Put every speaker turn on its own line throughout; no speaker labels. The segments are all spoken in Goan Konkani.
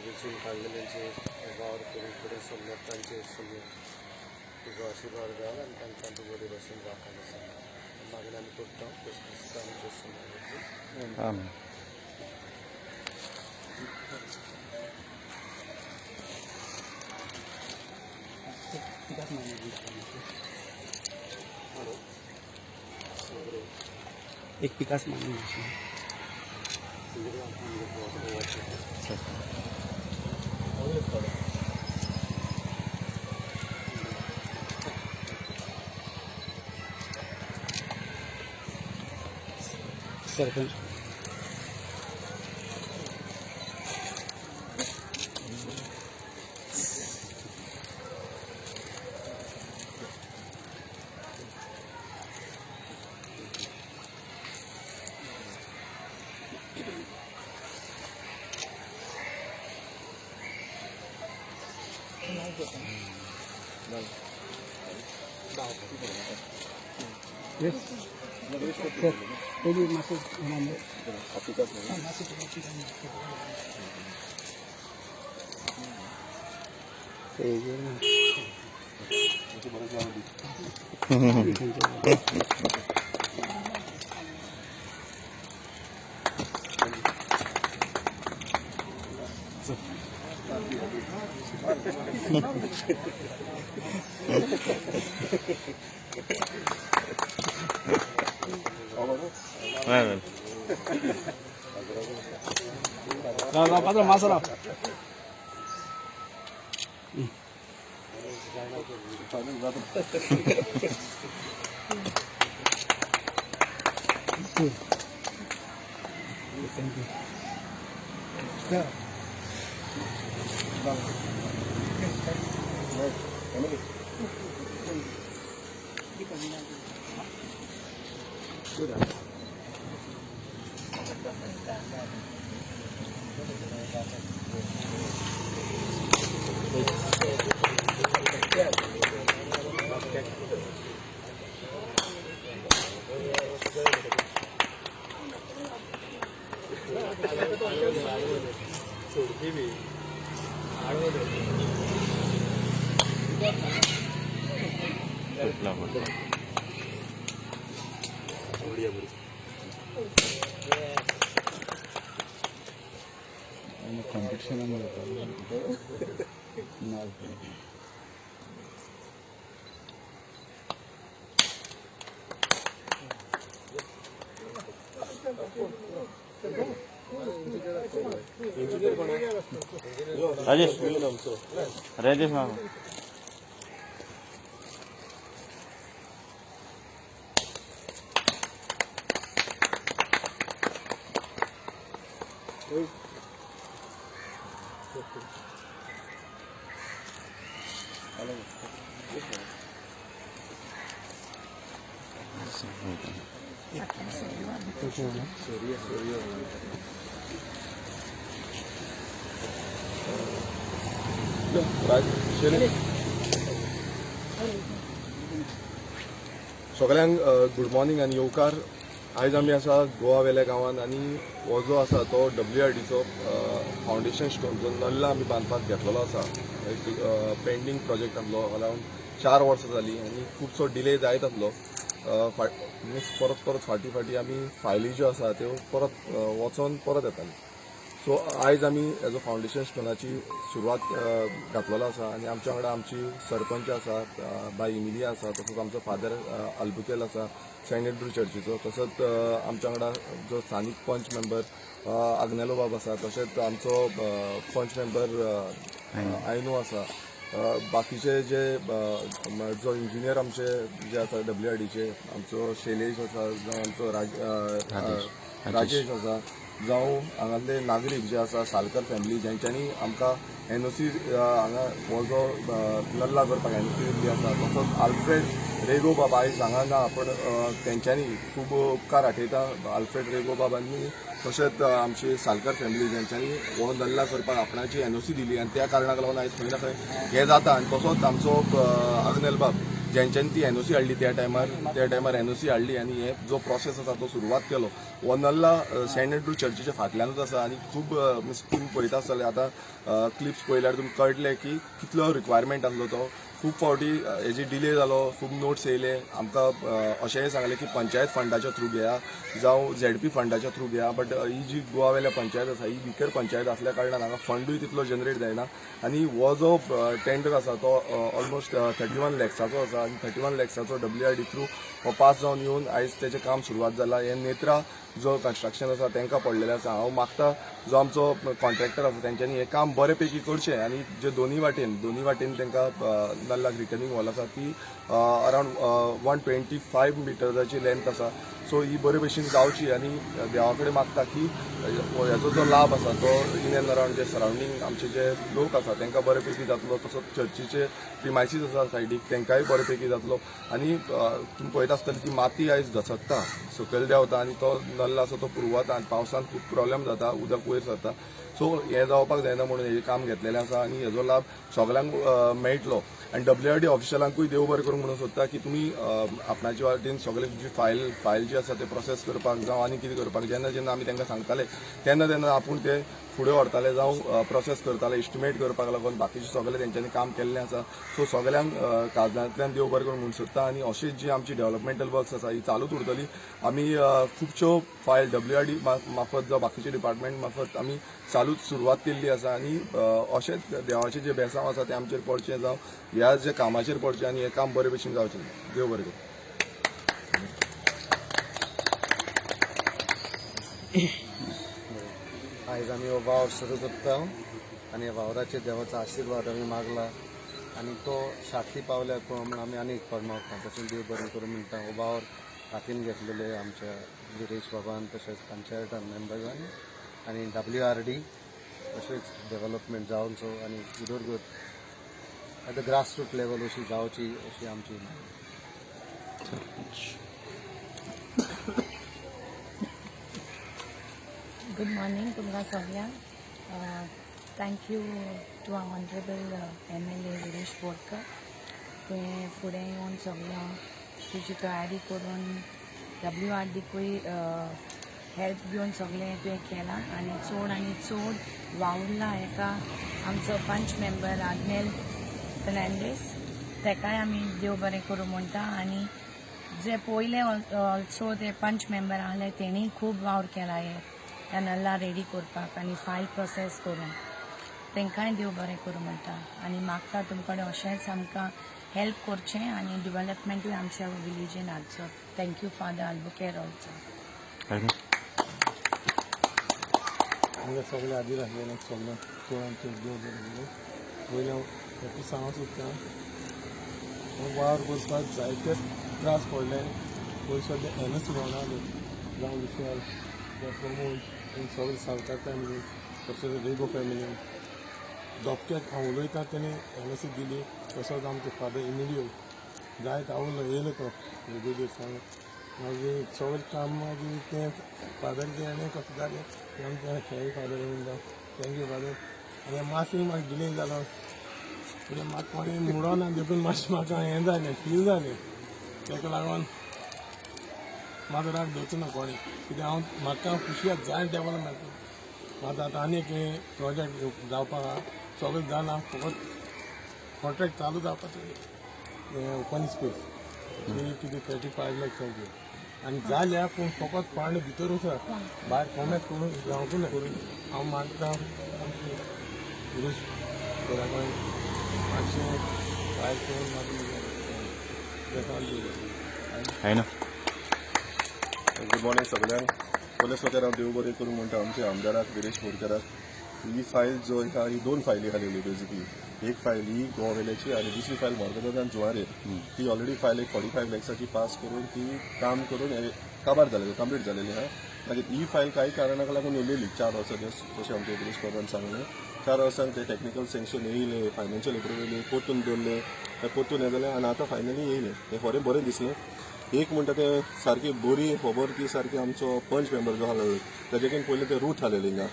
वेचून काडलेल्यांचे वावर करून फुडें सरल्यात तांचेर सगळे तुजो आशिर्वाद घाल आनी तांकां तूं बरे भशेन राखण आसा मागीर आमी करता आमचे.
एक पिकास मागणी. सरपंच पयली मातशें
Evet.
Padre masara. Thank you.
Competition Rajesh Rajesh मामा
सगळ्यांक गुड मॉर्निंग आनी येवकार. आयज आमी आसा गोवा वेल्या गांवांत आनी हो जो आसा तो WRDचो फावंडेशन स्टोन जो नल्ला आमी बांदपाक घेतलेलो आसा, एक पेंडींग प्रोजेक्ट आसलो. अरावंड 4 वर्सां जालीं आनी खुबसो डिले जायत आसलो. मिन्स परत परत फाटीं फाटीं आमी फायली ज्यो आसा त्यो परत वचोन परत येताली. सो आयज आमी हेजो फावंडेशन स्टोनाची सुरवात घातलेलो आसा आनी आमच्या वांगडा आमची सरपंच आसा बाय इमिलिया आसा, तसोच आमचो फादर आल्बुकेल आसा सेंट एंड्रू चर्चीचो, तसोच आमच्या वांगडा जो स्थानीक पंच मेंबर आग्नेलो बाब आसा, तशेंच आमचो पंच मेंबर आयनो आसा, बाकीचे जे जो इंजिनियर आमचे जे आसा WRDचे, आमचो शैलेश आसा, जावं आमचो राजेश आसा, जावं हांगासले नागरीक जे आसा सालकर फॅमिली, ज्यांच्यांनी आमकां NOC हांगा हो जो नल्ला करपाक NOC दिल्ली आसा. तसोच आल्फ्रेड रेगो बाब आयज हांगा ना, पूण तेंच्यांनी खूब उपकार आठयता आल्फ्रेड रेगो बाबांनी, तशेंच आमची सालकर फॅमिली ज्यांच्यांनी हो नल्ला करपाक आपणाची NOC दिली आनी त्या कारणाक लागून आयज खंय ना खंय हें जाता. आनी तसोच आमचो आग्नेल बाब ज्यांच्यांनी ती NOC हाडली त्या टायमार NOC हाडली आनी हे जो प्रोसेस आसा तो सुरवात केलो. हो नल्ला सेंट एंड्रू चर्चीच्या फाटल्यानूच आसा आनी खूब मिन्स तुमी पळयता आसतले आतां क्लिप्स पळयल्यार तुमकां कळटलें की कितलो रिक्वायरमेंट आसलो तो. खूब फावटी हेजी डिले जालो, खूब नोट्स येयले आमकां, अशेंय सांगलें की पंचायत फंडाच्या थ्रू घेया जावं ZP फंडाच्या थ्रू घेया, बट he जी गोवा वेल्या पंचायत आसा ही विकर पंचायत आसल्या कारणान हांगा फंडूय तितलो जनरेट जायना. आनी हो जो टेंडर आसा तो ऑलमोस्ट 31 लॅक्साचो आसा आनी 31 लॅक्साचो WRD through हो पास जावन येवन आयज तेजें काम सुरवात जाला. हें नेत्रा जो कन्स्ट्रक्शन आसा तांकां पडलेलें आसा. हांव मागता जो आमचो कॉन्ट्रॅक्टर आसा तेंच्यांनी हें काम बरे पैकी करचें आनी जे दोनी वाटेन तांकां नल्लाक रिटर्निंग वॉल आसा ती अरावंड 125 मिटर्साची लेंथ आसा. सो ही बरे भशेन जावची आनी देवा कडेन मागता की हेजो जो लाभ आसा तो in and around J surrounding आमचे जे लोक आसा तांकां बरे पैकी जातलो, तसोच चर्चीचे प्रिमायसीस आसा सायडीक तांकांय बरे पैकी जातलो. आनी तुमी पळयता आसतली की माती आयज घसरता, सकयल देंवता आनी तो नल्ला आसा तो पुरवता आनी पावसान खूब प्रॉब्लेम जाता, उदक वयर सरता. सो हें जावपाक जायना म्हणून हें काम घेतलेलें आसा आनी हेजो लाभ सगल्यांक मेळटलो. आनी WRD ऑफिशलांकूय देव बरें करूंक म्हणून सोदता की तुमी आपणाचे वाटेन सगळे जी फायल जी आसा ते प्रोसेस करपाक जावं आनी कितें करपाक जेन्ना जेन्ना आमी तांकां सांगताले तेन्ना तेन्ना आपूण ते फुडें व्हरताले जावं प्रोसेस करताले, एस्टिमेट करपाक लागून बाकीचे सगळे तेंच्यांनी काम केल्लें आसा. सो सगल्यांक काजनांतल्यान देव बरें करूंक म्हणून सोदता आनी अशीच जी आमची डेव्हलपमेंटल वर्क्स आसा ही चालूच उरतली. आमी खुबश्यो फायल WRD मार्फत जावं बाकीचे डिपार्टमेंट मार्फत आमी चालूच सुरवात केल्ली आसा आनी अशेंच देवाचें जें बेसांव आसा तें आमचेर पडचें जावं ह्या जे कामाचेर पडचें आनी हें काम बरे भशेन जावचें. देव बरें करूं.
आयज आमी हो वावर सुरू करता आनी ह्या वावराचेर देवाचो आशिर्वाद आमी मागला आनी तो शाती पावल्यार पळोवन म्हूण आमी आनी एक फावट मागता. तशेंच देव बरें करूं म्हणटा. हो वावर हातीन घेतलेले आमच्या विरेश बाबान, तशेंच पंचायतान मेंबर्सान आनी WRD, तशेंच डेव्हलपमेंट जावचो आनी उदरगत at the grass root level अशी जावची अशी आमची मागणी.
गुड मॉर्निंग तुमकां सगळ्यांक. Thank you to our honourable MLA Viresh Borkar. तुवें फुडें येवन सगळ्यांक तुजी तयारी करून WRDकूय हेल्प घेवन सगळें तुवें केलां आनी चड वावुरला. हेका आमचो पंच मेंबर आग्नेल फेर्नांडीस तेकाय आमी देव बरें करूं म्हणटा. आनी जे पयले ऑल्सो ते पंच मेंबर आहले तेणी खूब वावर केला हे ह्या नल्ला रेडी करपाक आनी फायल प्रोसेस करूंक, तांकांय देव बरें करूं म्हणटा. आनी मागता तुमकडे अशेंच आमकां हेल्प करचें आनी डिवेलपमेंटूय आमच्या विलेजीन हाडचो. Thank you father Albuquerque also.
हांगा सगळे आदिवासी सगळे चड आमचे देव बरें करूं. पयलें हांव हेका सांगूंक सोदता, हो वावर करपाक जायते त्रास पडले. पयलीं सद्या एनच गावनाले जावं विशाल जावं प्रमोद सगळे सावकार फॅमिली, तशेंच रेगो फॅमिली धपक्याक हांव उलयता तेणी एनओसी दिली. तसोच आमचो फादर इमिलियो जायत आवडलो येयलो तो येदो सांग. मागीर सगळें काम मागीर तें फादर तेणें कसें जालें तें आमचें हेय फादर म्हणटा thank you father. आनी मातशें म्हाका डिले जालो कित्याक म्हाका कोणें म्हणना देखून मातशें म्हाका हें जालें, फील जालें. ताका लागून म्हाजो राग धरचो ना कोणें, कित्याक हांव म्हाका खुशी आसा जाय डेवलपमेंट. म्हाका आतां आनी एक प्रोजेक्ट जावपाक आहा, सगळें जालां, फकत कॉन्ट्रॅक्ट चालू जावपाचें, ओपन स्पेस ती कितें 35 लॅक्सांची आनी जाल्या, पूण फकत फंड भितर आसा, भायर कोमेस करून जावंक ना. हांव मागता आमचे विरेश घरा कडेन मातशें भायर करून म्हाका दिवं.
आहे ना.
गुड मॉर्निंग सगळ्यांक. पयले सुवातेर हांव देव बरें करूं म्हणटा आमच्या आमदाराक विरेश बोरकराक. ही फायल जो आहा, ही दोन फायली आसलेली बेजिकली. एक फायल ही गोवा वेल्याची आनी दुसरी फायल मडगांवान जुवारेर. ती ऑलरेडी फायल एक 45 लॅक्साची पास करून ती काम करून हे काबार जालेली, कंप्लीट जालेली आहा. मागीर ही फायल कांय कारणाक लागून उरलेली 4 वर्सां. जशें आमचे विरेश बाबान सांगलें, 4 वर्सांक ते टॅक्निकल सँक्शन येयले, फायनान्शियल एप्रुवल येयले, परतून दवरले, ते परतून हें जालें आनी आतां फायनली येयलें. तें खरें बरें दिसलें. एक म्हणटा ते सारकी बरी खबर की सारकी आमचो पंच मेंबर जो आसलो तेजे कडेन पयलीं ते रूट आसलेले हिंगा,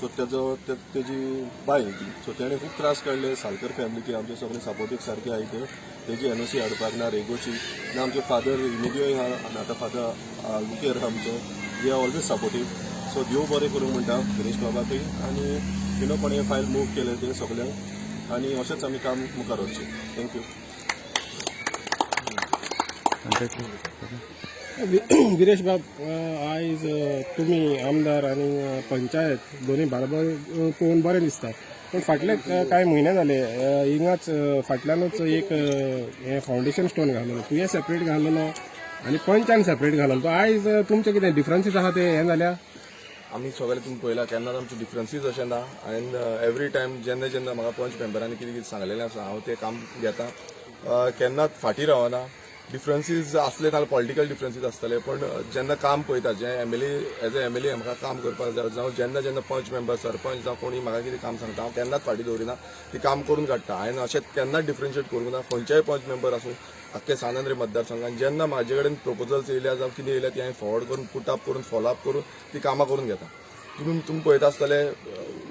सो तेजो तेजी बायल ती, सो तेणें खूब त्रास काडले. सालकर फॅमिलीची आमचे सगळे सपोर्टीव सारके आहाय ते तेजी एनओसी हाडपाक ना रेगोची ना. आमचे फादर इमिडियोय आहा आनी आतां फादर आल्बुकेर आहा आमचो, they are always supportive. So देव बरें करूं म्हणटा विरेश बाबाकूय आनी you know कोणें फायल मूव केलें ते सगळ्यांक आनी अशेंच आमी काम मुखार वचचें. Thank you.
Viresh बाब, आयज तुमी आमदार आनी पंचायत दोनी बाराबर पळोवन बरें दिसता, पूण फाटले कांय म्हयने जाले हिंगाच फाटल्यानूच एक हें फावंडेशन स्टोन घाललो, तुवें सेपरेट घाललो आनी पंचान सेपरेट घाललो. तो आयज तुमचे कितें डिफरन्सीस आहा ते हें जाल्या?
आमी सगळे तुमी पळयला, केन्नाच आमचे डिफरन्सीस अशें ना. आनी एवरी टायम जेन्ना जेन्ना म्हाका पंच मेंबरांनी कितें कितें सांगलेलें आसा, हांव तें काम घेता, केन्नाच फाटीं रावना. डिफरन्सीस आसले जाल्यार पॉलिटिकल डिफरन्सीस आसतले, पूण जेन्ना काम पळयता जें MLA, as a MLA म्हाका काम करपाक जाय, जावं जेन्ना जेन्ना पंच मेंबर, सरपंच जावं कोणी म्हाका कितें काम सांगता, हांव केन्नाच फाटीं दवरिना, ती काम करून काडटा. हांवें अशें केन्नाच डिफरन्शिएट करूंक ना खंयच्याय पंच मेंबर आसूं. आख्खे सांत आंद्रे मतदारसंघान जेन्ना म्हाजे कडेन प्रपोजल्स येयल्या जावं कितें येयल्या, ती हांवें फॉरवर्ड करून, पुटअप करून, फॉलोअप करून ती कामां करून घेता. तुमी तुमी पळयता आसतले,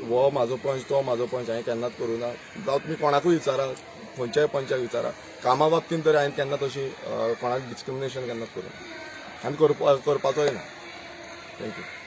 हो म्हाजो पंच, तो म्हाजो पंच, हांवें केन्नाच करूं ना. जावं तुमी कोणाकूय विचारा, खंयच्याय पंचाक विचारा, कामा बाबतींत तर हांवें केन्ना तशी कोणाक डिस्क्रिमिनेशन केन्नाच करूं ना आनी करपाचोय ना. Thank you.